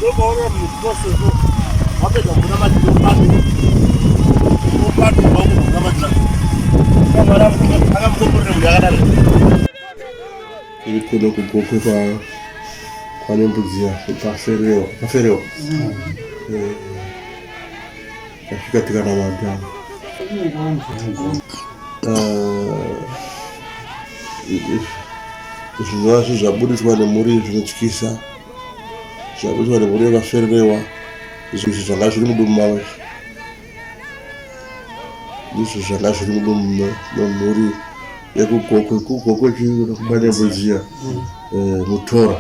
Ndopaona muprocess wapedza kunamatira opandwa kunamatira Mwari akamukomborera munhu akadaro. Iri kuno kuGokwe kwa kwaNembudziya paferewa paferewa eh, tasvika tikanamata eh, zvinova zvinhu zvabudiswa nemhuri zvinotyisa zvabudiswa nemhuri yakaferewa izvi zvanga zviri mudumbu mavo izvi ndizvo zvanga zviri mudumbu memhuri yekugokwe kugokwe chii kumanembudziya eh, mutora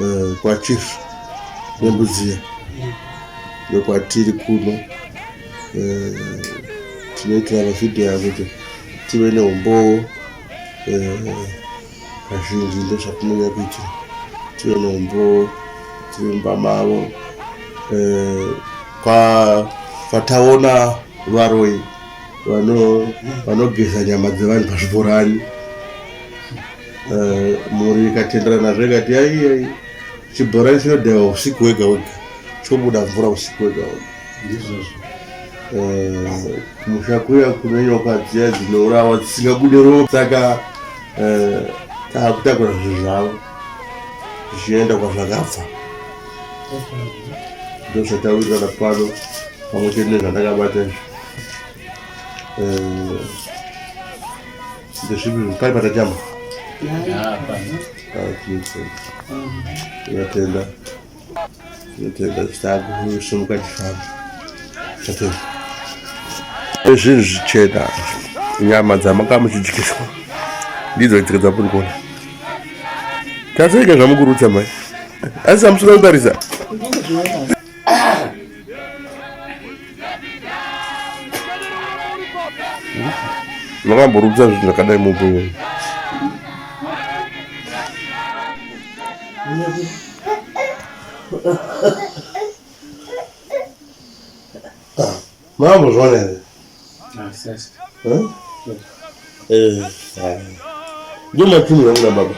eh, kwachief nembudziya ndokwatiri kuno eh, tinoitira mavhidhiyo aya kuti tive neumbowo kazhinji ndozvatinonyanya kuitira tive neumbowo tiri mumba mavo kwataona varoyi vanogeza nyama dzevanhu pazvibhorani eh, mhuri ikatenderana nazvo ikati aiai chibhorani chinodhaiwa usiku wega wega chobuda mvura usiku wega wega ndizvozvo eh, kumusha kuya kune nyoka dziya dzinourawa dzisingabude ropa saka eh, taakutakura zvinhu zvavo zvichienda kwazvakabva ndozvatawirirana pano pamwe chete nezvandakabata izvi eh, ndezvipi pari patatamba tinotenda tinotenda takusimuka tifamba tatenda zvinhu zvichena nyama dzamanga muchidyiswa ndidzo dzika dzamuri kuona tasaika zvamukurutsa mai asi hamusina kutarisa makamborutsa zvinhu zvakadai muupenyu Makambozviona here? Eh, eh. Ndiyo machuni yangu nababa.